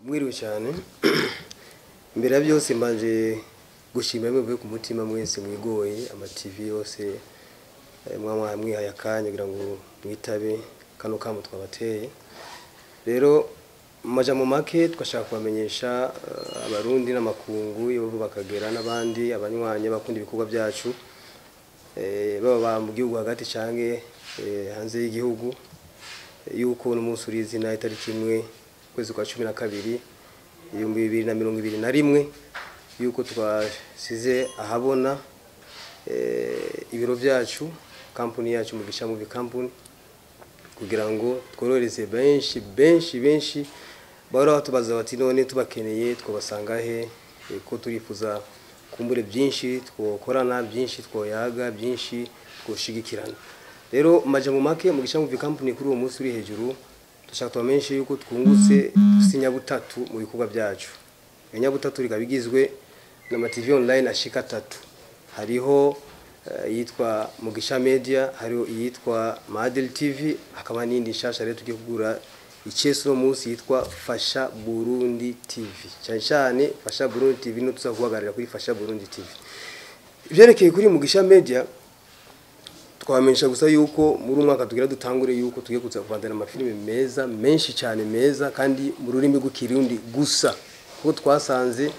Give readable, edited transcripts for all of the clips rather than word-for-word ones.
Mwiriwe cyane. Imbere ya byose mbanje gushimira mwe ku mutima mwese mwigoye ama TV yose mwa mwihaye akanya kugira ngo mwitabe kano kamo twabateye. Rero majambo make twashaka kubamenyesha abarundi n'amakungu iyo bakagera n'abandi abanywanyi bakunda ibikorwa byacu, baba mu gihugu hagati canke hanze y'igihugu, yuko n'umunsi urizina itariki 1 kwezi kwa 12 2021 yuko twasize ahabona ibiro byacu, kampuni yacu Mugisha Movie Company, kugira ngo tworohereze benshi benshi benshi bahora batubaza bati none tubakeneye twabasanga he, ko turifuza kumbure byinshi twokorana, byinshi twoyaga, byinshi twoshigikirana. Rero majambo make Mugisha Movie Company kuri uwo munsi uri hejuru dushaka tubamenyeshe yuko twungutse sinyabutatu mu bikorwa byacu. Inyabutatu rikabigizwe na TV online ashika 3. Hariho yitwa Mugisha Media, hariho yitwa Madel TV, hakaba n'indi nshasha rero tugiye kugura iceso no munsi yitwa Fasha Burundi TV. Cyane cyane Fasha Burundi TV no tuzaguhagarira kuri Fasha Burundi TV. Ivyerekeye kuri Mugisha Media twamenyesha gusa yuko muri umwaka tugira dutangure yuko tugiye kuza kuvandana amafilime meza menshi cyane meza kandi mu rurimi rw'ikirundi gusa, kuko twasanze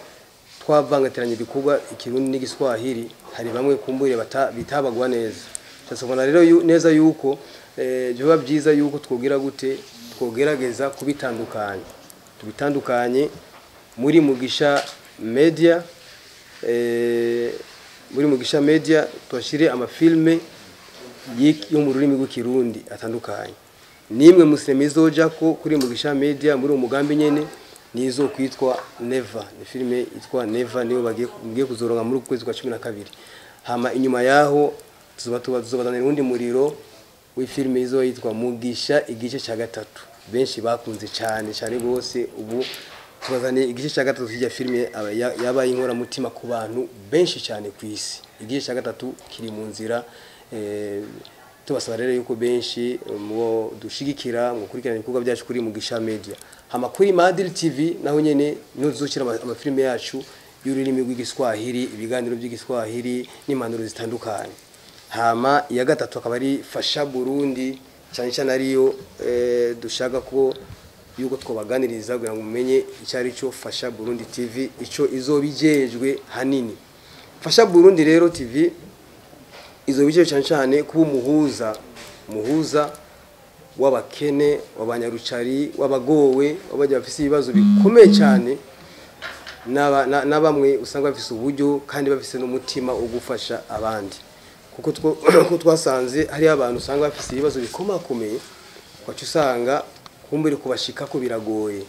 twavangatiranye ibikorwa ikirundi n'igiswahili, hari bamwe kumbure bitabagwa neza. Cyasubona rero neza yuko byoba byiza yuko twogira gute, twogerageza kubitandukanya, tubitandukanye muri Mugisha Media. Muri Mugisha Media twashire amafilme yo mu rurimi rw'ikirundi atandukanye. Nimwe musinema izoja ko kuri Mugisha Media muri umugambi nyene nizo kwitwa Never, ni filme yitwa Never niyo bagiye kuzoronka muri kwezi kwa 12. Hama inyuma yaho tuzobatanira undi muriro w'ifilme izo yitwa Mugisha igice ca 3. Benshi bakunze cyane cyane gose, ubu tubazane igice ca 3 kijya filme yabaye inkora mutima ku bantu benshi cyane kwisi. Igice ca 3 kiri mu nzira. Tubasaba rero yuko benshi mu dushigikira mu kurikirana ibikorwa byacu kuri Mugisha Media. Hama kuri Madil TV naho nyene nuzukira amafilme yacu y'ururimi rw'igiswahili, ibiganiro by'igiswahili n'impanuro zitandukanye. Hama iya 3 akaba ari Fasha Burundi, cyane cyane ariyo dushaka ko yuko twobaganiriza kugira ngo mumenye icyo ari cyo Fasha Burundi TV, ico izobijejwe hanini. Fasha Burundi rero TV izo bice cyane cyane kuba umuhuza w'abakene, w'abanyarucari, w'abagowe, w'abajya bafise ibibazo bikomeye cyane, na bamwe usanga bafise uburyo kandi bafise n'umutima wo gufasha abandi. Kuko twasanze hari abantu usanga bafise ibibazo bikomakomeye, kwacu usanga kumbere kubashika ko biragoye.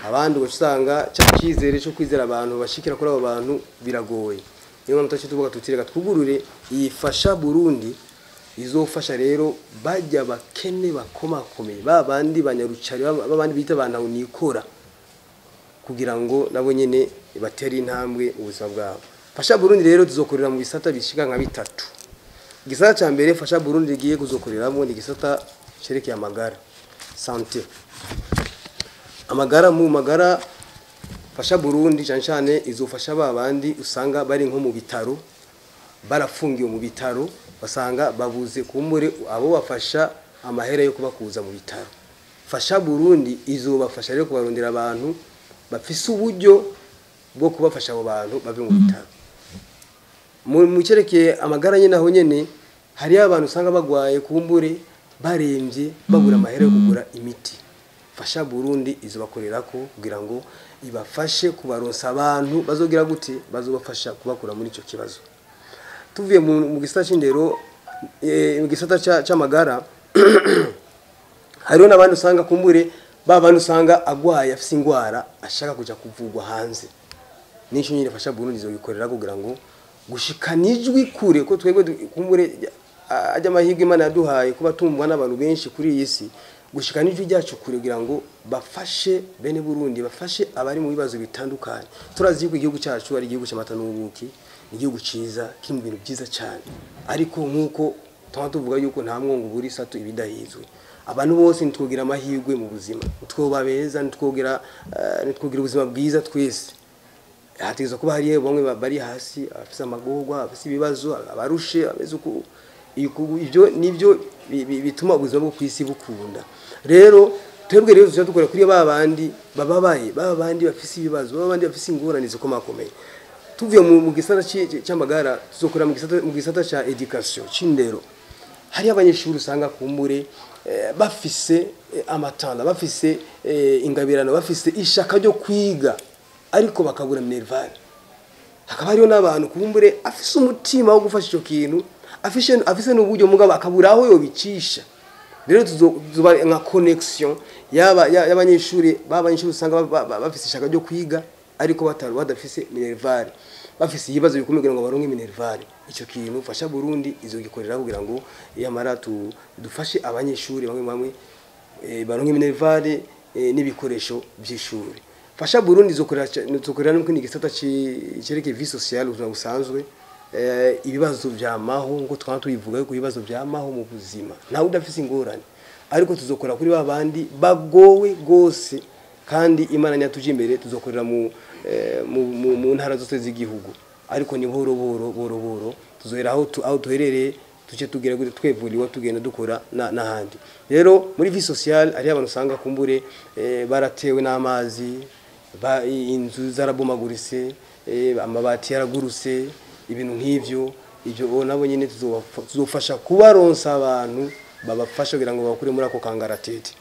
Abandi usanga cya cyizere cyo kwizera abantu bashikira kuri abo bantu biragoye. Niyo mpamvu tuvuga tutireka twugurure iyi Fasha Burundi izofasha rero bajya bakene bakomakomeye, babandi banyarucari, babandi bita abantu nikora, kugira ngo nabo nyene batere intambwe ubuzima bwabo. Fasha Burundi rero tuzokorera mu bisata bishika nka 3. Igisata ca mbere Fasha Burundi giye kuzokoreramo ni igisata cerekeye amagara, santé. Amagara mu magara Fasha Burundi cyane cyane izofasha babandi usanga bari nko mu bitaro, barafungiwe mu bitaro, basanga babuze kumbure abo bafasha amahera yo kubakuza mu bitaro. Fasha Burundi izobafasha rero kubarondera abantu bafise uburyo bwo kubafasha abo bantu bave mu bitaro. Mu cyerekeye amagara nyene naho nyene hari abantu usanga bagwaye kumbure baremvye babura amahera yo kugura imiti. Fasha Burundi izobakorerako kugira ngo ibafashe kubaronsa abantu bazogira gute, bazobafasha kubakura muri ico kibazo. Tuvuye mu gisata c'indero, mu gisata c'amagara hariho n'abandi usanga kumbure babandi usanga agwaye afise ingwara ashaka kuja kuvugwa hanze. Nico nyine Fasha Burundi izobikorera kugira ngo gushikanijwe kure, ko twebwe kumbure ajya amahirwe Imana yaduhaye kuba tumvwa n'abantu benshi kuri iyi si, gushikanijwe ryacu kure kugira ngo bafashe bene Burundi, bafashe abari mu bibazo bitandukanye. Turazi yuko igihugu cyacu ari igihugu cy'amata n'ubuki, igihugu ciza kiri mu bintu byiza cyane, ariko nkuko tuba tuvuga yuko nta mwongo buri satu ibidahizwe. Abantu bose ntitwogira amahirwe mu buzima, ntitwoba beza, ntitwogira ubuzima bwiza twese. Hategerezwa kuba hariyo bamwe bari hasi, abafise amagorwa, abafise ibibazo, abarushe, abameze uku. Ibyo nibyo bituma ubuzima bwo kwisi bukunda. Rero twebwe rero tuja dukora kuri ba bandi bababaye, ba bandi bafise ibibazo, ba bandi bafise ingorane zikomakomeye. Tuvuye mu gisata cy'amagara, tuzokora mu gisata ca education c'indero. Hari abanyeshuri usanga kumbure bafise amatanda, bafise ingabirano, bafise ishaka ryo kwiga, ariko bakabura minerval. Hakaba hariyo n'abantu kumbure afise umutima wo gufasha ico kintu, afise n'uburyo mugabo akabura aho yobicisha. Rero tuzoba nka connection yaba y'abanyeshuri, babanyeshuri usanga bafise ishaka ryo kwiga ariko batari badafise minerval, bafise ibibazo bikomeye kugira ngo baronke minerval. Ico kintu Fasha Burundi izogikorera kugira ngo yamara dufashe abanyeshuri bamwe bamwe baronke minerval n'ibikoresho by'ishuri. Fasha Burundi izokorera no kindi gisata cerekeye vie sociale, ubuzima busanzwe, ibibazo vyamaho, ngo twaba tubivuga ko ibibazo vyamaho mu buzima ntawe udafise ingorane, ariko tuzokora kuri ba bandi bagowe gose. Kandi Imana nyatuje imbere, tuzokorera mu ntara zose z'igihugu, ariko ni buhoro buhoro buhoro buhoro tuzohera aho duherereye, tuce tugera gute twevuriwa tugenda dukora n'ahandi. Rero muri vie sociale ari abantu usanga kumbure baratewe n'amazi, inzu zarabomaguritse, amabati yaragurutse, ibintu nk'ivyo. Ivyo nabo nyine tuzofasha kubaronsa abantu babafasha kugira ngo bakure muri ako kangaratete.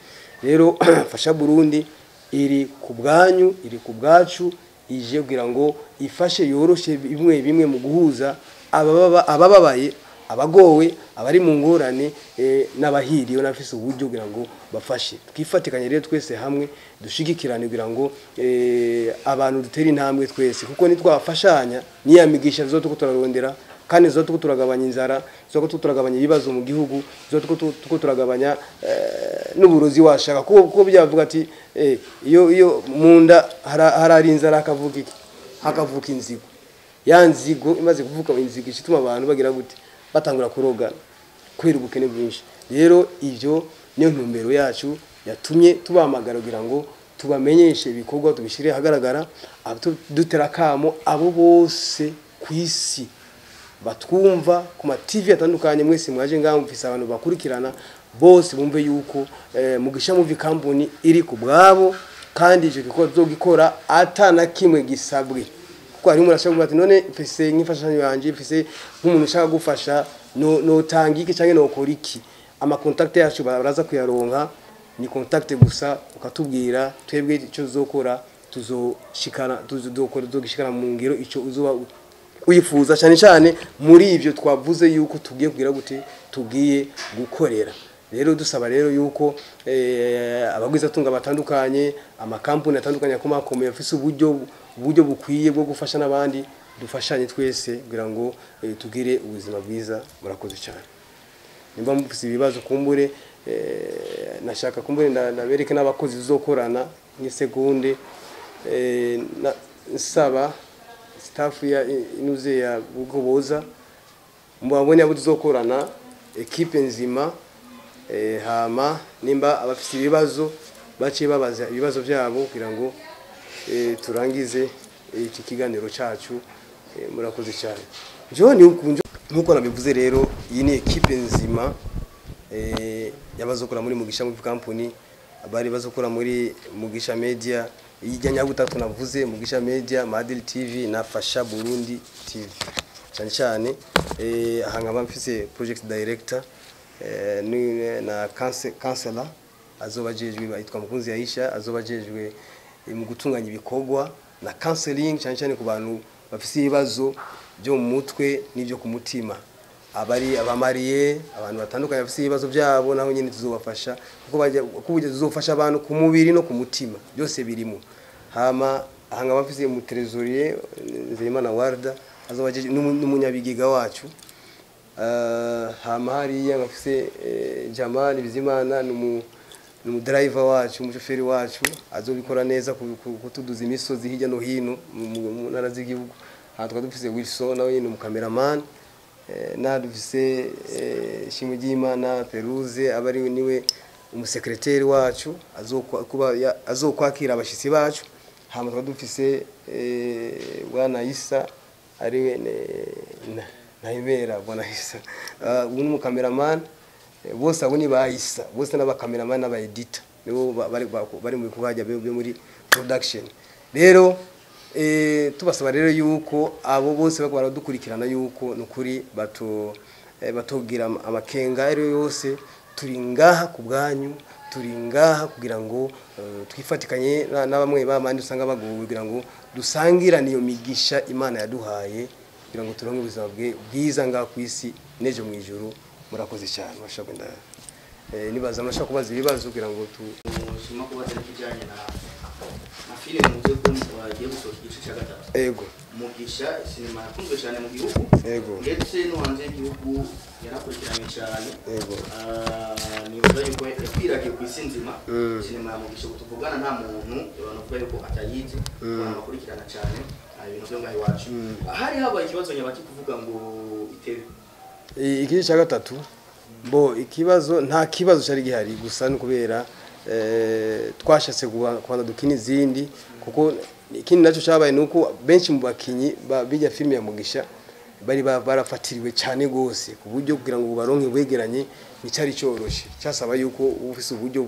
Rero Fasha Burundi iri ku bwanyu, iri ku bwacu, ije kugira ngo ifashe yoroshe bimwe bimwe mu guhuza abababaye, abagowe, abari mu ngorane n'abahiriwe n'abafise uburyo kugira ngo bafashe. Twifatikanye rero twese hamwe, dushigikirane kugira ngo abantu dutere intambwe twese, kuko nitwafashanya niya migisha tuzotuko turarondera, kandi tuzotuko turagabanya inzara, tuzotuko turagabanya ibibazo mu gihugu, tuzotuko turagabanya n'uburozi washaka. Kuko byavuga ati iyo munda harari inzara hakavuka iki, hakavuka inzigo. Ya nzigo imaze kuvuka inzigo ishituma abantu bagira gute, batangura kuroga kwera ubukene bwinshi. Rero ivyo niyo ntumbero yacu yatumye tubahamagara kugira ngo tubamenyeshe ibikorwa, tubishire ahagaragara, dutera kamo abo bose kwisi batwumva ku ma TV atandukanye. Mwese mwaje ngaho mufise abantu bakurikirana bose bumve yuko Mugisha Movie Company iri ku bwabo, kandi ico gikorwa tuzogikora atana kimwe gisabwe. Kuko hari umuntu ashaka kuvuga ati none mfise nk'imfashanyo yanje, mfise nk'umuntu ushaka gufasha, no tanga iki canke no kora iki. Ama contact yacu baraza kuyaronka, ni contact gusa ukatubwira twebwe ico tuzokora, tuzoshikana, tuzokora, tuzogishikana mu ngiro ico uzoba uyifuza. Cyane cyane muri ivyo twavuze yuko tugiye kugira gute, tugiye gukorera. Rero dusaba rero yuko abagwizatunga batandukanye, amakampuni atandukanye akomakomeye afise uburyo bukwiye bwo gufasha n'abandi, dufashanye twese kugira ngo tugire ubuzima bwiza. Murakoze cyane. Nimba mufise ibibazo kumbure, nashaka kumbure ndabereke n'abakozi tuzokorana nk'isegonde, nsaba staff ya inuze ya Bugoboza mubabone abo tuzokorana, equipe nzima. Hama nimba abafise ibibazo baciye babaza ibibazo byabo kugira ngo turangize iki kiganiro cacu. Murakoze cyane. Nkuko nabivuze rero, iyi ni equipe nzima y'abazokora muri Mugisha Movie Company, abari bazokora muri Mugisha Media, ijya nyabutatu navuze, Mugisha Media, Madil TV na Fasha Burundi TV. Cyane cyane aha nkaba mfise project director na counselor azobajejwe, yitwa Mukunzi Aisha, azobajejwe mu gutunganya ibikorwa na counseling, cyane cyane ku bantu bafise ibibazo byo mu mutwe n'ibyo ku mutima, abari abamariye, abantu batandukanye bafise ibibazo byabo, naho nyine tuzobafasha, kuko tuzofasha abantu ku mubiri no ku mutima, byose birimo. Hama aha nkaba mfise mu trésorier Nzeyimana Warda, azobajejwe n'umunyabigiga wacu. Hama hariya nkafise Jamal Bizimana, n'umudriver wacu, umushoferi wacu, azobikora neza kutuduza imisozi hirya no hino mu ntara z'igihugu. Aha tukaba dufise Wilson, nawe nyine umukameraman, na dufise Shimwe ry'Imana Peruze, aba ari niwe Umusekreteri wacu azokwakira abashitsi bacu. Hama tukaba dufise bwana Isa, ariwe Nahimera, bwana Isa, ubu ni umukameramani. Bose abo ni ba Isa, bose n'abakameramani n'aba editor, nibo bari mu bikorwa byo muri production. Rero tubasaba rero yuko abo bose bariko baradukurikirana yuko nukuri batogira amakenga ayo yose. Turi ngaha ku bwanyu, turi ngaha kugira ngo twifatikanye na bamwe bamandi usanga bagowe, kugira ngo dusangirane iyo migisha Imana yaduhaye, kugira ngo turonke ubuzima bwiza ngaha ku isi n'ejo mu ijuru. Murakoze cyane. Murashobora kwenda, nibaza murashobora kubaza ibibazo kugira ngo tu Ushima kubaza n'ikijyanye na filime muze ko bagiye gusohoka igice cya gatatu. Ego. Mugisha sinema yakunzwe cyane mu gihugu, ndetse no hanze y'igihugu yarakurikiranywe cyane. Nibaza yuko yakwiragiye ku isi nzima. Sinema ya Mugisha ubu tuvugana nta muntu abantu bavuga yuko atayizi, abantu bakurikirana cyane ibintu byo ngaho iwacu. Hari habaye ikibazo nyabaki kuvuga ngo itebe? Igice cya gatatu, bo ikibazo nta kibazo cyari gihari, gusa ni kubera twashatse kubanza dukina izindi, kuko ikindi nacyo cyabaye ni uko benshi mu bakinyi bijya filime ya Mugisha bari barafatiriwe cyane gose, ku buryo kugira ngo baronke wegeranye nticyari cyoroshe. Cyasaba yuko uba ufise uburyo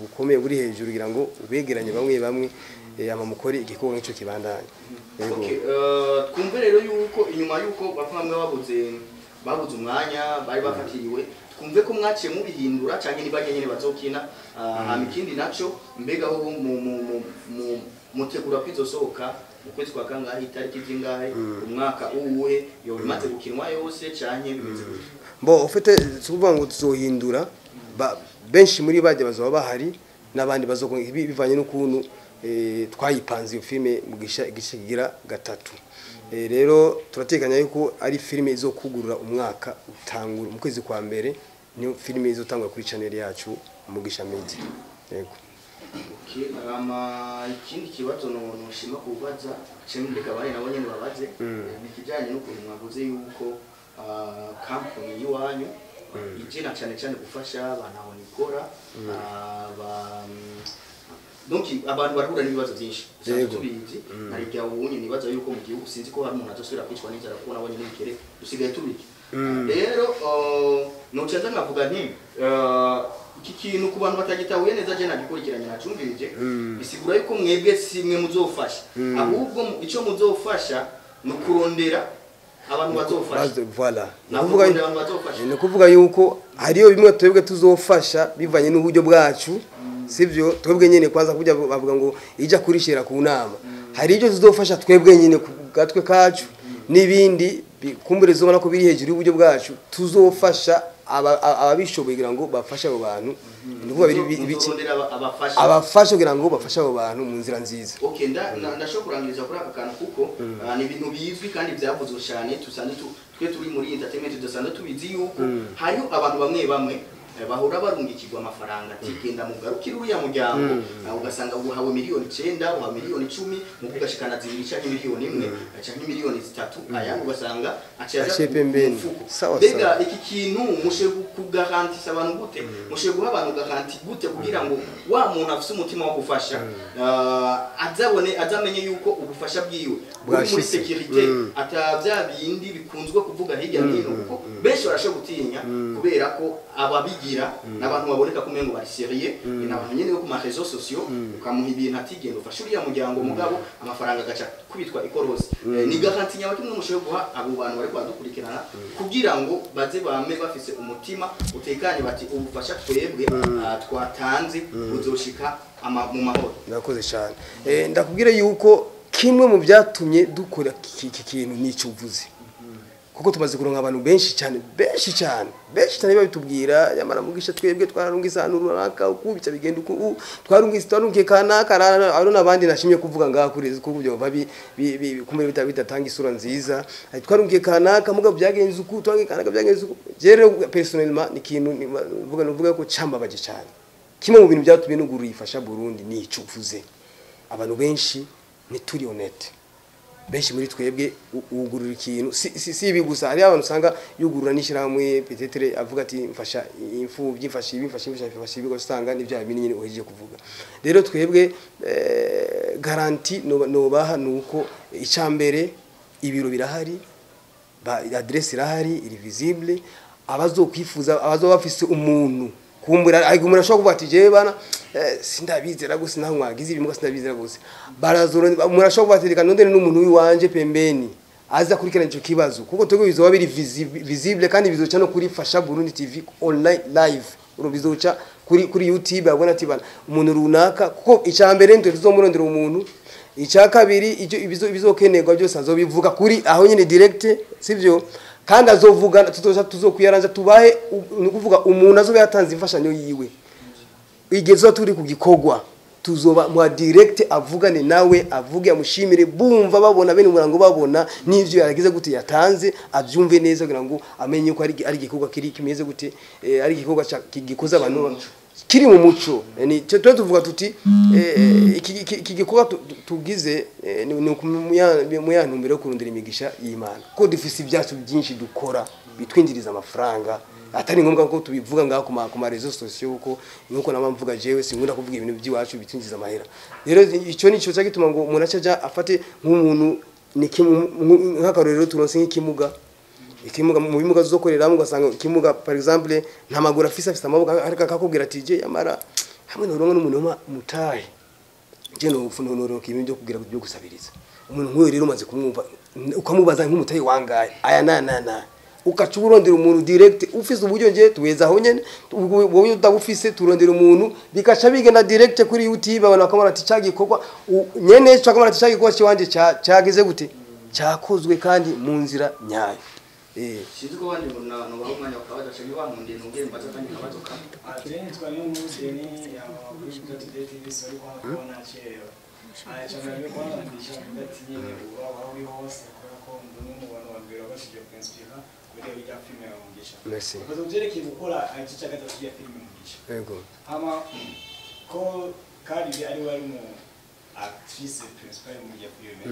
bukomeye buri hejuru kugira ngo ubegeranye bamwe bamwe, ama mukore igikorwa nk'icyo kibandanye. Yego. Okay, twumve rero yuko inyuma yuko bamwe babuze umwanya bari bafatiriwe, twumve ko mwaciye mubihindura canke ni nyene bazokina. Hama ikindi naco, mbega ho mutegura kwizosohoka mu kwezi kwa kangahe, itariki zingahe, umwaka uwuhe, yo bimaze gukinwa yose canke bimeze gute? Bo ufite si ukuvuga ngo tuzohindura, benshi muri bajya bazoba bahari n'abandi bazokora bivanye n'ukuntu twayipanze iyo filime Mugisha igice kigira gatatu. Rero turatekanya yuko ari filime izokugurura umwaka utangura mu kwezi kwa mbere, niyo filime izotangura kuri channel yacu Mugisha Media. Yego. Okay, hama ikindi kibazo no noshima kubaza cembe abandi nabo nyene babaze, ni ikijanye n'ukuntu mwavuze yuko company y'iwanyu ije na cyane cyane gufasha abantu aho nikora, donc abantu barahura n'ibibazo byinshi dusanzwe tubizi. Hari ibya ubunye nibaza yuko mu gihugu sinzi ko hari umuntu azosubira kwicwa n'inzara, kuko nabonye n'ibikere dusigaye tubirya. Rero noca nza nkavuga nti iki kintu ku bantu batagitahuye neza, je nagikurikiranye nacumvirije, bisigura yuko mwebwe si mwe muzofasha, ahubwo ico muzofasha ni ukurondera abantu bazofasha. Voilà. Ni Ni ukuvuga ukurondera abantu bazofasha. Ni ukuvuga yuko hariyo bimwe twebwe tuzofasha bivanye n'uburyo bwacu, sivyo? Twebwe nyene kwanza kujya bavuga ngo ijya kurishira ku nama, hari ibyo tuzofasha twebwe nyene ku gatwe kacu, n'ibindi kumbure zobona ko biri hejuru y'uburyo bwacu tuzofasha ababishoboye kugira ngo bafashe abo bantu. Ni ukuvuga biri Muzorondera abafasha. Abafasha kugira ngo bafashe abo bantu mu nzira nziza. Okay, ndashobora kurangiriza kuri aka kantu kuko ni ibintu bizwi kandi byavuzwe cyane. Tusanzwe twe turi muri entertainment dusanzwe tubizi yuko hariho abantu bamwe bamwe bahora barungikirwa amafaranga ati genda mugarukire uriya muryango. Ugasanga uhawe 9 miliyoni, uhawe 10 miliyoni, mu kugashikana 2 canke 1 miliyoni canke 3 miliyoni, ayandi ugasanga aciye aja Aciye ku pembeni. mufuko. Sawa, Mbega sawa. iki kintu mushe kugarantisa abantu gute, mushe guha abantu garantie gute kugira ngo wa muntu afise umutima wo gufasha azabone, azamenye yuko ubufasha bwiwe buri muri Bwashitse. sécurité, ata bya bindi bikunzwe kuvuga hirya no hino, kuko benshi barashobora gutinya kubera ko ababigira n'abantu baboneka ko umengo bari sérieux, ni abantu nyene bo ku ma réseaux sociaux, ukamuha ibintu ati genda ufashe uriya muryango, mugabo amafaranga agaca kubitwa ikorosi. Ni garantie nyabaki mwe mushoboye guha abo bantu bari badukurikirana kugira ngo baze bame bafise umutima utekanye bati ubufasha twebwe twatanze buzoshika mu mahoro? Murakoze cyane. Ndakubwira yuko kimwe mu byatumye dukora iki kintu ni uvuze, kuko tumaze kuronka abantu benshi cyane, benshi cyane, benshi cyane babitubwira: "Yamara Mugisha, twebwe twararungise ahantu runaka uku bica bigenda uku, twarungise, twarungiye kanaka." Aro n'abandi nashimye kuvuga ngaha kuri kuko byo babi kumbe bitatanga isura nziza. Ati, "Twarungiye kanaka mugabo byagenze uku, twarungiye kanaka byagenze uku." Je rero personnellement ni ikintu nuvuga ko cambabaje cyane. Kimwe mu bintu byatumye nuguru yifasha Burundi ni ico uvuze: abantu benshi ntituri honnête. Benshi muri twebwe ugurura ikintu si ibi gusa, hari abantu usanga yugurura n'ishyirahamwe, peut-être avuga ati mfasha imfubyi, mfasha ibi, mfasha ibi, mfasha ibi, ugasanga ni bya bindi nyine uhejeje kuvuga. Rero twebwe garantie nobaha nuko icambere ibiro birahari, adresse irahari, iri visible. Abazokwifuza, abazoba bafise umuntu kumbura, ariko umuntu ashobora kuvuga ati jewe bana sindabizera gusa, naho mwagize ibimuga sindabizera gusa, barazoro. Umuntu ashobora kuvuga ati reka nondere n'umuntu wiwanje pembeni aza kurikirana ico kibazo, kuko twebwe bizoba biri visible kandi bizoca no kuri Fasha Burundi TV online live. Uru bizoca kuri YouTube, abona ati bana umuntu runaka, kuko icambere ntwe tuzomurondera umuntu, icya kabiri icyo ibizokenerwa byose azobivuga kuri aho nyine direct, sivyo? Kandi azovuga tuzoca tuzokwiyaranza tubahe ni ukuvuga umuntu azoba yatanze imfashanyo yiwe igihe tuzoba turi ku gikorwa, tuzoba mu direct avugane nawe, avuge, amushimire, bumva babona bene umurango, babona n'ivyo yaragize gute yatanze, abyumve neza kugira ngo amenye ko ari igikorwa kiri kimeze gute, ari igikorwa gikoza abantu, kiri mu muco. Ni twe tuvuga tuti iki gikorwa tugize ni mu ya ntumbero yo kurondera imigisha y'Imana, ko dufise ibyacu byinshi dukora bitwinjiriza amafaranga, atari ngombwa ko tubivuga ngaho ku ma réseaux sociaux, kuko nuko nama mvuga jewe sinkunda kuvuga ibintu by'iwacu bitwinjiza amahera. Rero icyo nico cyagituma ngo umuntu acaja afate nk'umuntu ni nk'akarorero turonse nk'ikimuga, ikimuga mu bimuga tuzokoreramo, ugasanga ikimuga par exemple nta maguru afise amaboko, ariko akakubwira ati je yamara hamwe noronka n'umuntu wama mutahe je no noronka ibintu byo kugira byo gusabiriza. Umuntu nk'uyo rero umaze kumwumva, ukamubaza nk'umutahe wangaye aya na na na, ukaca urondera umuntu direct ufise uburyo, nje tuweza aho nyene, ubwo buryo utabufise turondera umuntu, bikaca bigenda direct kuri YouTube, abantu bakamubona ati cagikorwa nyene cakamubona ati cagikorwa ciwanje cagize gute, cyakozwe kandi mu nzira nyayo. Sinzi ko abandi ngo nubaha umwanya bakabaza canke bankundiye nongere mbaze akandi kabazo kamwe. Jewe nitwa Niyonkuzi kuri Buja Today TV. Sorry kwanza kuba nacerewe. Icambere ni kwanza ndisha mvuga ati nyene uba aho uri hose, kubera ko ndi umwe mu bantu ba mbere wabashije kwinspira kuri irya filime ya Mugisha. Merci. Ukaza kuvyerekeye gukora igice cya gatatu cy'iya filime Mugisha. Yego. Hama ko Karire ari we ari mu actrice principale muri iyo filime.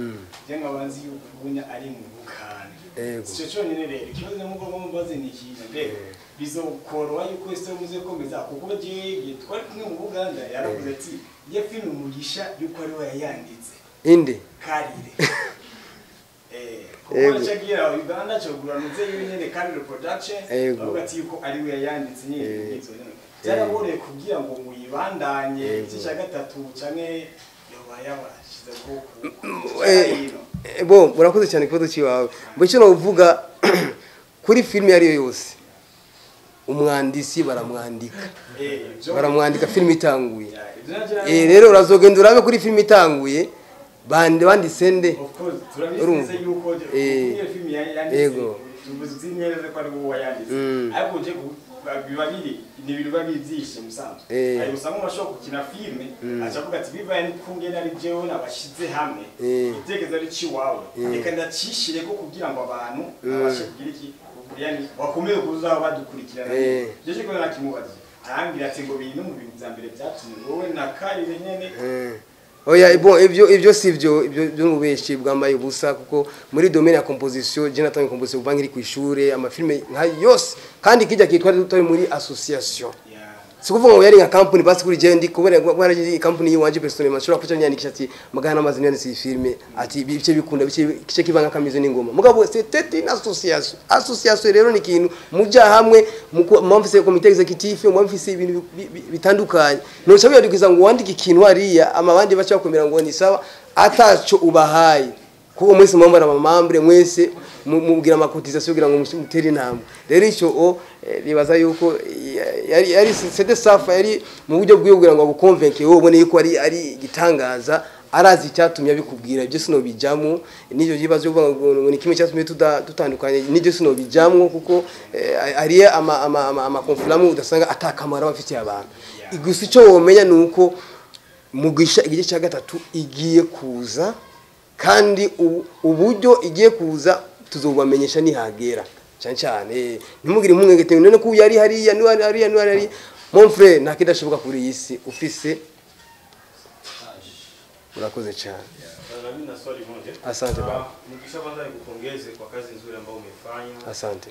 Je nkaba nzi yuko ubunya ari mu Bukande. Yego. Sico cyonyine rero, ikibazo nyamukuru mbaze ni ikintu mbega bizokoroha yuko ese muze komeza, kuko jewe igihe twari kumwe mu Buganda yaravuze ati iyo filime Mugisha yuko ari we yayanditse. Inde? Karire. Kuko Yego. acagira Uganda cogura nuze yiwe nyene Karire Production, Yego. bavuga ati yuko ari we yayanditse nyene nk'izo nyene. Byaraboroye kugira ngo muyibandanye igice cya gatatu canke yoba yabashize ko Bon, murakoze cyane ikibazo cyiwawe. Ngo icyo novuga kuri filime iyo ari yo yose, umwandisi baramwandika, baramwandika filime itanguye. Rero urazogenda urabe kuri filime itanguye bande banditse nde. Of course turabizi Urumva. neza yuko iyo filime yanditse, tuzi neza ko ari wowe wayanditse, ariko uje biba biri ni ibintu biba bivyishe musanzwe. Hari usanga umuntu ashobora gukina filime aca avuga ati bibaye n'ukungene ari jewe nabashize hamwe, igitekerezo ari ciwawe, reka ndacishireko kugira ngo abantu babashe kugira iki, yani bakomeze kuza badukurikirana. Jeje ko nakimubajije arambwira ati ngo biri no mu bintu vya mbere vyatumye wowe na Karire nyene. Oya, bon, ibyo si byo, ibyo byo n'ububeshi bwambaye ubusa, kuko muri domaine ya composition je natangiye composition kuva nkiri ku ishure, amafilme nka yose, kandi kijya kitwa tutari muri association. Si kuvuga ngo yari nka company basi kuri je ndi kubera kubera iyi company yiwanje personnellement nshobora kuca nyandikisha ati magana n'amazi nyanditse iyi filme, ati bice bikunda bice kice kibanga kamizo n'ingoma. Mugabo c'était une association. Association rero ni ikintu muja hamwe, mwamfise comité exécutif, mwamfise ibintu bitandukanye. Ntuca wiyadukiza ngo wandike ikintu hariya ama abandi baca bakomera ngo ni sawa ataco ubahaye, kuko mwese mwambara amamembre, mwese mubwira amacotisation kugira ngo mutere intambwe. Rero icyo o ribaza yuko yari c'était safa, yari mu buryo bwiwe kugira ngo aguconvainque wowe ubone yuko ari igitangaza, arazi icyatumye abikubwira. Ibyo sinobijamo n'ibyo bibazo byo kuvuga ngo ni kimwe cyatumye dutandukanye, n'ibyo sinobijamwo, kuko hariyo ama conflits amwe udasanga atakamaro abafitiye abantu. Gusa icyo womenya ni uko Mugisha igice cya gatatu igiye kuza, kandi uburyo igiye kuza tuzobamenyesha nihagera. Cyane cyane ntimugire impungenge none ko yari hariya niba hariya niba hariya. Mon frère, nta kidashoboka kuri iyi si ufise. Murakoze cyane. Na mimi na swali moja. Asante baba. Mugisha, kwanza nikupongeze kwa kazi nzuri ambayo umefanya. Asante.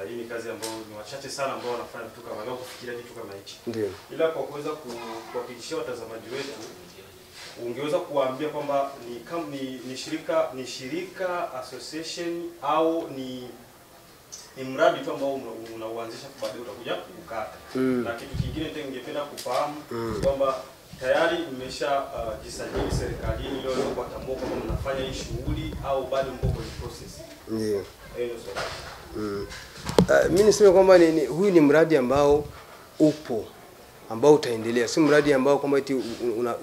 Hii ni kazi ambayo ni wachache sana ambao wanafanya vitu kama hiyo, kufikiria kitu kama hichi. Ndio. Ila kwa kuweza kuhakikishia watazamaji wetu, ungeweza kuwaambia kwamba ni shirika association au ni mradi tu ambao unauanzisha baadaye utakuja kukata. Na kitu kingine tena ningependa kufahamu kwamba tayari mmesha jisajili serikalini ili waweze kuwatambua kwamba mnafanya hii shughuli au bado mko kwenye process? Ndio. Hiyo ndio swali. Mimi niseme kwamba huyu ni mradi ambao upo, ambao utaendelea. Si mradi ambao kwamba eti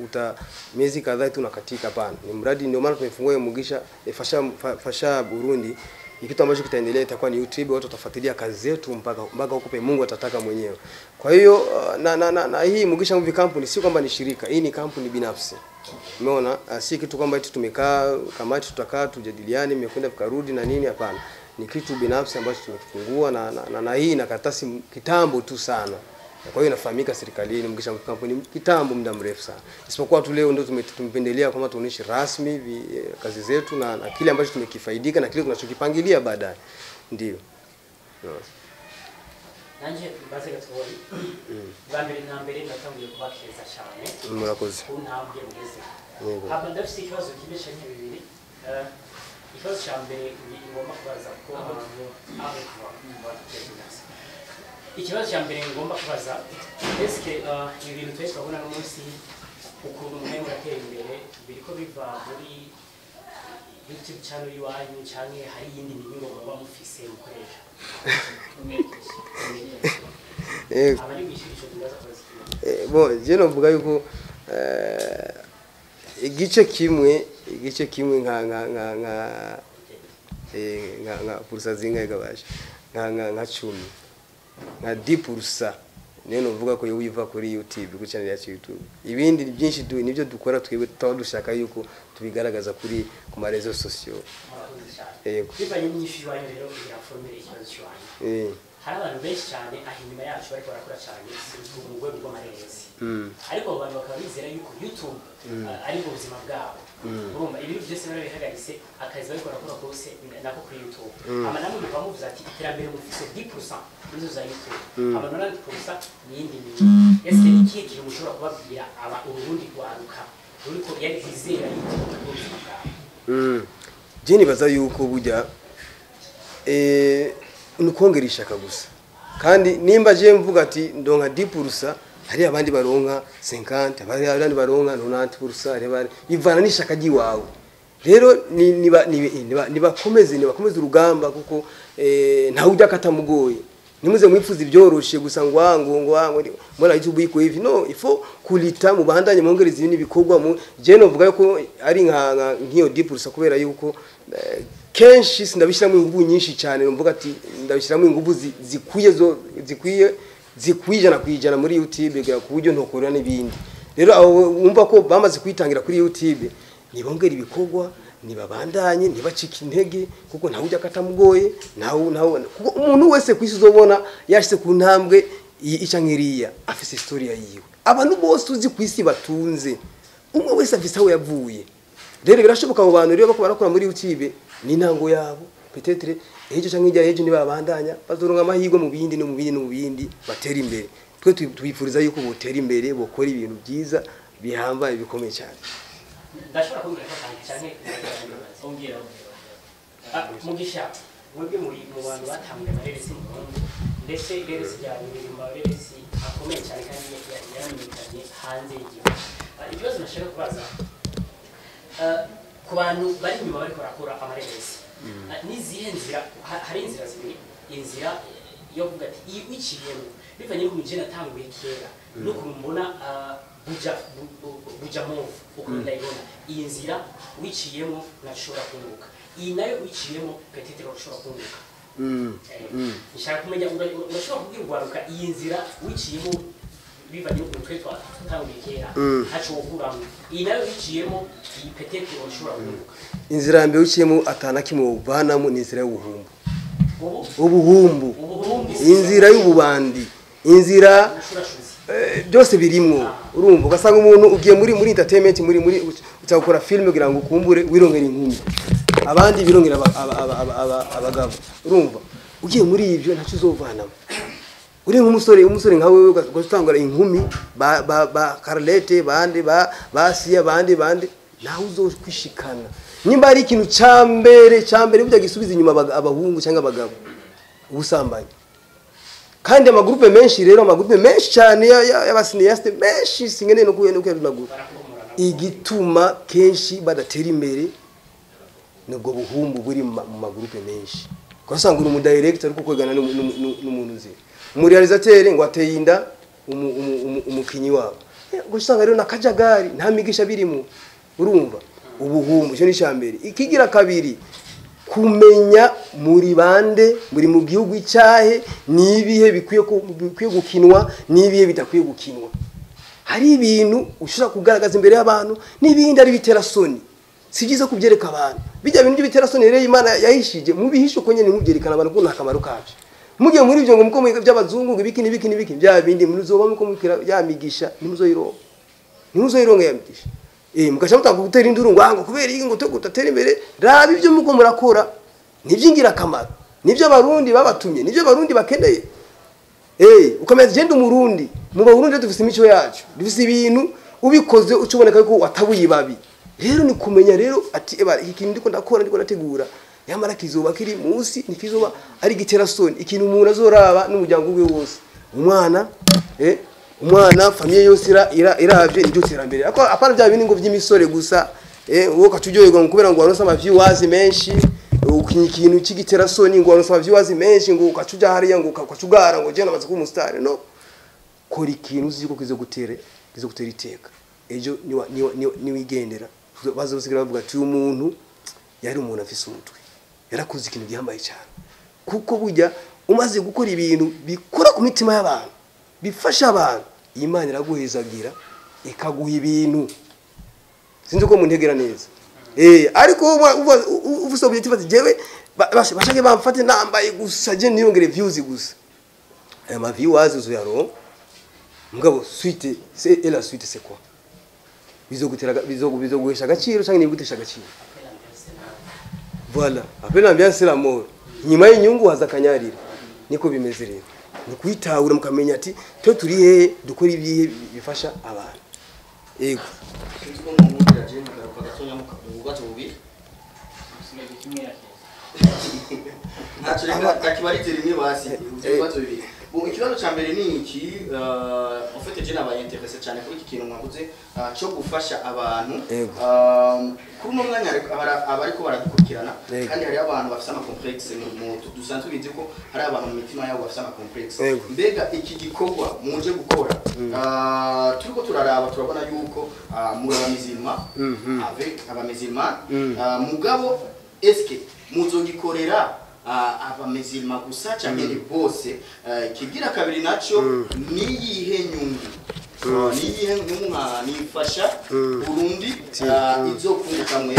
uta miezi kadhaa tu unakatika, hapana. Ni mradi, ndio maana tumefungua Mugisha Fasha Burundi. Ni kitu ambacho kitaendelea, itakuwa ni YouTube, watu watafuatilia kazi zetu mpaka huko pe Mungu atataka mwenyewe. Kwa hiyo na hii Mugisha Movie Company si kwamba ni shirika, hii ni kampuni binafsi. Umeona? Si kitu kwamba eti tumekaa kamati tutakaa tujadiliane imekwenda tukarudi na nini, hapana. Ni kitu binafsi ambacho tumekifungua na hii ina karatasi kitambo tu sana. Kwa hiyo inafahamika serikalini Mugisha Movie Company kitambo, muda mrefu sana. Isipokuwa tu leo ndio tumependelea kwamba tuonyeshe rasmi kazi zetu na kile ambacho tumekifaidika na kile tunachokipangilia baadaye. Ndio. Nanje baze gatoyi. Bwa mbere na mbere ndatanguye kubakeza cyane. Murakoze. Kuntambwe mugeze. Haba ndafite ikibazo kimwe canke bibiri. Ikibazo cya mbere ngomba kubaza ko ikibazo cya mbere ngomba kubaza, eske ibi bintu twese turabona no munsi ukuntu mwe muratera imbere biriko biva muri YouTube channel iwanyu canke hari iyindi mihingo muba mufise mukoresha? Abari mwishyura ndaza kubaza. Bon, je novuga yuko igice kimwe nka nka nka nka nka nka purusa zingahe gabasha nka nka nka 10 nka 10% niyo novuga ko yowiva kuri YouTube, ku channel yacu YouTube. Ibindi byinshi nibyo dukora twebwe tutaba dushaka yuko tubigaragaza kuri ku ma réseaux sociaux. Yego. Bivanye n'inyishu iwanyu rero kugira formere ikibazo cy'iwanyu. Hari abantu benshi cyane aho inyuma yacu bariko barakora cyane mu rwego rw'amareresi. Ariko abo bantu bakaba bizera yuko YouTube ari bwo buzima bwabo. Urumva ibintu byose barabihagaritse, akazi bariko barakora kose nako kuri YouTube. Ama namwe mukaba muvuze ati iterambere mufise 10% muri zo za YouTube. Ama 90% ni iyindi mirimo. Ese ni ikihe kintu mushobora kubabwira aba urundi rwaruka ruriko yari kwizera YouTube ari bwo buzima bwabo? Je nibaza yuko burya nukongera ishaka gusa. Kandi nimba je mvuga ati ndonka 10%, hari abandi baronka 50, hari abandi baronka 90%, hari abandi ivana n'ishaka ryiwawe. Rero nibakomeze urugamba kuko ntawe ujya katamugoye. Nimuze mwifuza ibyoroshe gusa ngo ngo mbona YouTube iko hivi. No, ifo kulita mubandanye mwongereza ibindi bikorwa. Je novuga yuko ari nka nkiyo 10% kubera yuko kenshi sindabishiramo ingufu nyinshi cyane, numvuga ati ndabishiramo ingufu zikwiye zikwiye 100% muri YouTube ku buryo ntokora n'ibindi. Rero abo wumva ko bamaze kwitangira kuri YouTube nibongera ibikorwa, nibabandanye, nibacika intege kuko ntawe ujya katamugoye, ntawe kuko umuntu wese kwisi uzobona yashyize ku ntambwe ica nkiriya afise historia yiwe. Abantu bose uzi kwisi batunze, umwe wese afise aho yavuye. Rero birashoboka abo bantu rero bako barakora muri YouTube ni intango yabo, peut-être ejo canke hirya ejo nibabandanya bazoronka amahirwe mu bindi no mu bindi no mu bindi batera imbere. Twe twifuriza yuko botera imbere, bokora ibintu byiza bihambaye bikomeye cyane. Ndashobora kumbwira ko cyane ongera Mugisha mwebwe muri mu bantu batanguye amareresi mu Burundi, ndetse ireresi ryanyu riri mu mareresi akomeye cyane kandi yaramenyekanye hanze y'igihugu. Ikibazo nashaka kubaza ku bantu bari inyuma bariko barakora amareresi, n'izihe nzira? Hari inzira zibiri, inzira yo kuvuga ati iyi wiciyemo bivanye n'ukuntu je natanguye kera n'ukuntu mbona buja move ukuntu ndayibona, iyi nzira wiciyemo nashobora kunguka, iyi nayo wiciyemo peut-être urashobora kunguka. Nshaka kumenya urashobora kubwira urwaruka iyi nzira wiciyemo bivanye n'ukuntu twe twatanguye kera ntaco wokuramo, iyi nayo wiciyemo iyi peut-être urashobora kunguka. Inzira ya mbere wiciyemo atana kimwe uvanamo ni inzira y'ubuhumbu. Ubuhumbu, inzira y'ububandi, inzira byose birimwo. Urumva ugasanga umuntu ugiye muri entertainment muri Utagukora filme kugira ngo ukumbure wirongera inkumi, abandi birongera abagabo. Urumva ugiye muri ibyo ntacyo uzovanamo. Uri nk'umusore, umusore nka wewe ugatangura inkumi ba Carlette, bande ba Sia, bande nawe uzokwishikana. Nimba ari ikintu cambere burya gisubiza inyuma abahungu cyangwa abagabo, ubusambanyi. Kandi amagrupe menshi rero, amagrupe menshi cyane y'abasiniaste menshi singene no kuyarunagura, igituma kenshi badatera imbere nubwo buhumbu buri mu magrupe menshi. Kwasanga uri mu director ariko kwegana n'umuntu uzi umurealisateur ngo ateye inda umukinyi wabo. Gusanga rero nakajagari nta migisha birimo. Urumva ubuhumbu cyo ni cyambere. Ikigira kabiri, kumenya muri bande, muri mu gihugu icyahe, nibihe bikwiye gukinwa, nibihe bidakwiye gukinwa. Hari ibintu ushobora kugaragaza imbere y'abantu n'ibindi ari bitera soni. Si byiza kubyereka abantu. Bijya bintu by'ibitera soni rero Imana yahishije, mubihishe uko nyene mubyerekana abantu ko nta kamaro kabyo. Mugiye muri ibyo ngo muko by'abazungu ibiki n'ibiki n'ibiki bya bindi muzoba muko mukira ya migisha nimuzoyironka. Nimuzoyironka ya migisha. Mugasha mutanga gutera induru ngo kubera iki ngo tugutatera imbere, raba ibyo muko murakora nibyingira kamaro. Nibyo abarundi babatumye, nibyo abarundi bakeneye. Ukamenya genda umurundi, mu barundi dufise imico yacu, dufise ibintu ubikoze ucuboneka ko watabuye babi. Rero ni kumenya rero ati eba iki kintu ndiko ndakora ndiko nategura yamara kizoba kiri munsi nikizoba ari gitera soni, ikintu umuntu azoraba n'umuryango wiwe wose, umwana umwana famille yose iravye niryo terambere. Ariko apana bya bintu ngo by'imisore gusa, wowe ukatujyoherwa ngo kubera ngo waronse ama viewers menshi, ukinye ikintu cy'igitera soni ngo waronse ama viewers menshi ngo ukacuja hariya ngo ukacugara ngo je namaze kuba umustar. No, kora ikintu uzi ko kizogutera iteka ejo niwigendera bazosigara bavuga ati uyu muntu yari umuntu afise umutwe, yarakoze ikintu gihambaye cyane. Kuko burya umaze gukora ibintu bikora ku mitima y'abantu, bifasha abantu, Imana iraguhezagira ikaguha ibintu. Sinzi ko muntegera neza. Ariko ufise objective ati jewe bashake bamfate nambaye gusa je niyongere views gusa, aya ma viewers uzoyaronka mugabo suite c'est et la suite c'est quoi? Bizogutera bizoguhesha agaciro cyangwa nibigutesha agaciro? Voilà, après l'ambiance c'est la mort. Nyuma y'inyungu haza kanyarira. Niko bimeze rero. Ni kwitahura mukamenya ati twe turi hehe, dukora ibihe bifasha abantu. Yego. Bon, ikibazo ca mbere ni iki, en fait je nabaye intéressé cyane kuri iki kintu mwavuze cyo gufasha abantu. Kuri uno mwanya abariko baradukurikirana kandi hari abantu bafise ama complexe, mu dusanzwe bizi ko hari abantu mu mitima yabo bafise ama complexe. Mbega iki gikorwa muje gukora, turiko turaraba turabona yuko muri abamizima avec abamizima, mugabo eske muzogikorera abamizima gusa canke ni bose? Kigira kabiri naco niyihe nyungu, niyihe nyungu nka nifasha Burundi izokunguka mwe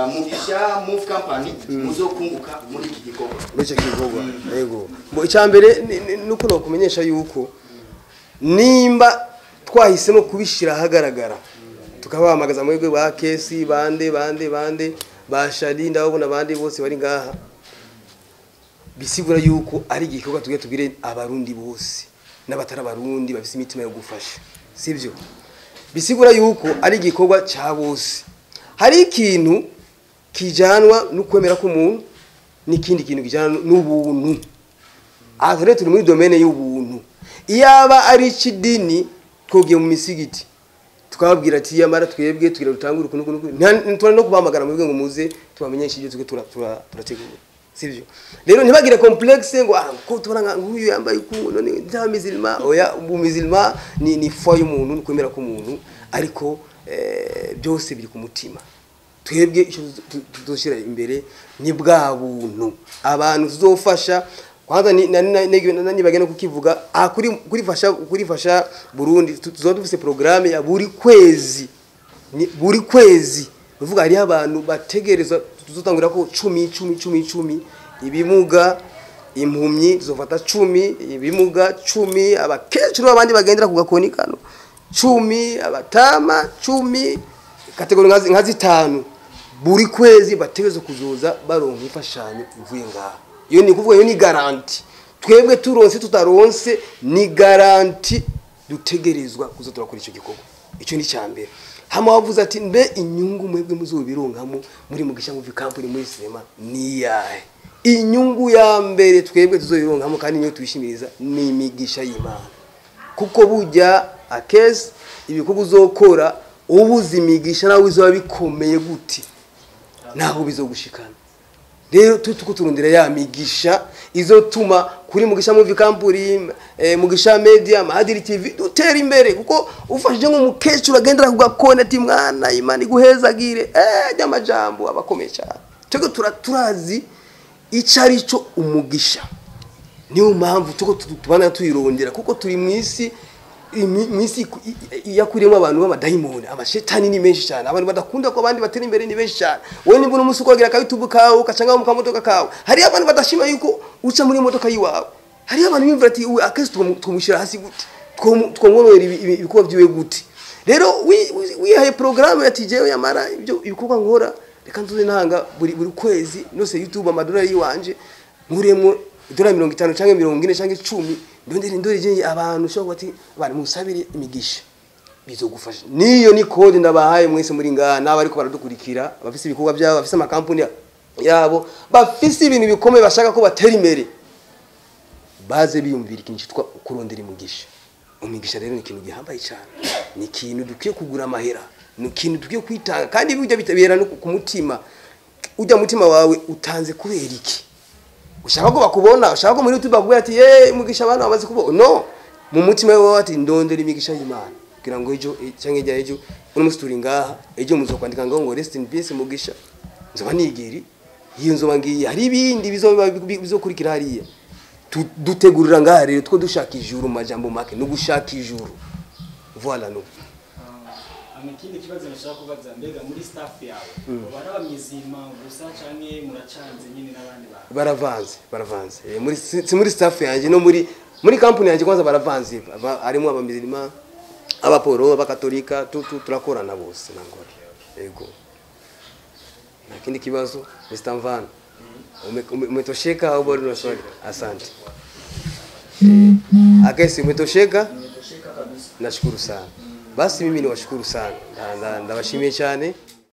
Mugisha Move Company muzokunguka muri iki gikorwa, muri iki gikorwa? Yego. Bo icambere nuko no kumenyesha yuko nimba twahisemo kubishira ahagaragara tukabahamagaza mwebwe ba Kesi bande bande bande ba Shali ndabona bande bose bari ngaha, bisigura yuko ari igikorwa tugiye tubwire abarundi bose n'abatari abarundi bafise imitima yo gufasha, sivyo? Bisigura yuko ari igikorwa ca bose. Hari ikintu kijanwa n'ukwemera k'umuntu n'ikindi kintu kijana n'ubuntu. Aha rero turi muri domaine y'ubuntu. Iyaba ari ikidini twogiye mu misigiti tukababwira ati yamara twebwe tugira rutangure kuno kuno no kubahamagara mwebwe ngo muze tubamenyeshe ibyo tuge turategura, sivyo? Rero ntibagire complexe ngo ko tubona nk'uyu yambaye ku none nta mizilma. Oya, umuzilma ni foi y'umuntu, n'ukwemera k'umuntu, ariko byose biri ku mutima. Twebwe icyo tuzoshira imbere ni bwa buntu abantu tuzofasha. Kwanza nibagenda kukivuga kuri fasha Burundi tuzoba dufise programme ya buri kwezi, buri kwezi uvuga hari abantu bategereza tuzotangura ko 10 10 10 10 ibimuga, impumyi tuzofata 10 ibimuga 10 abakecuru abandi bagendera ku gakoni kano 10 abatama 10 catégorie nka zitanu buri kwezi bategezo kuzoza baronka imfashanyo ivuye ngaha. Iyo ni kuvuga, iyo ni garantie. Twebwe turonse tutaronse, ni garantie dutegerezwa kuza turakora icyo gikorwa. Icyo ni cyambere. Hama wavuze ati mbe inyungu mwebwe muzobironkamo muri Mugisha Movie Company, muri sinema, ni yahe? Inyungu ya mbere twebwe tuzobironkamo kandi niyo twishimiriza ni imigisha y'Imana, kuko burya akesi ibikorwa uzokora ubuze imigisha nawe bizoba bikomeye gute, naho bizogushikana. Rero tuko turondera ya migisha izotuma kuri Mugisha Movie Company, Mugisha Media, Mahadiri TV dutera imbere, kuko ufashije nk'umukecuru agendera ku gakoni ati mwana Imana iguhezagire, ry'amajambo abakomeye cyane. Twebwe turazi ico ari cyo umugisha, niyo mpamvu tuko tubana tuyirondera, kuko turi mw'isi mw'isi yakuriyemo abantu b'amadayimoni, amashetani ni menshi cyane, abantu badakunda ko abandi batera imbere ni benshi cyane. Wowe nimba uno munsi ukogira ka YouTube kawe ukacanga mu kamodoka kawe, hari abantu badashima yuko uca muri modoka yiwawe, hari abantu bimvira ati uwe akesi twomushyira hasi gute, twomwonora ibikorwa byiwe gute. Rero wihaye programme ati jewe yamara ibyo ibikorwa nkora reka nzoze ntanga buri kwezi nose YouTube amadolari yiwanje nkuremo idolari 50 canke 40 canke 10, ndondere ndore je abantu ushobora ati abantu musabire imigisha bizogufasha. Niyo ni code ndabahaye mwese muri ngaha n'abariko baradukurikira, bafise ibikorwa byabo, bafise amakampuni yabo, bafise ibintu bikomeye bashaka ko batera imbere, baze biyumvira ikintu cyitwa kurondera imigisha. Imigisha rero ni ikintu gihambaye cyane, ni ikintu dukwiye kugura amahera, ni ikintu dukwiye kwitanga, kandi bijya bitabera no ku mutima. Ujya mutima wawe utanze kubera iki? Ushaka ko bakubona, ushaka ko muri YouTube bakubwira ati ye Mugisha abantu bamaze kubona? No, mu mutima wawe ati ndondera imigisha y'Imana kugira ngo ejo cyangwa ijya ejo, uno munsi turi ngaha, ejo muzokwandika ngo rest in peace Mugisha, nzoba nigiri iyo nzoba ngiye, hari ibindi bizokurikira hariya. Dutegurira ngaha rero two dushaka ijuru, majambo make no gushaka ijuru. Voilà no. Ikindi kibazo nashaka kubaza, mbega muri staff yawe baba abamizima gusa canke muracanze nyine n'abandi bantu? Baravanze. Muri si muri staff yanjye no muri company yanjye kwanza baravanze, harimo abamizima, abaporo, abakatolika, turakorana bose nangora. Yego. Na kindi kibazo Mr. Mvano, umetosheka au bado una swali? Asante. Akesi umetosheka? Nimetosheka kabisa. Nashukuru sana. Basi mimi niwashukuru sana, ndabashimiye cyane.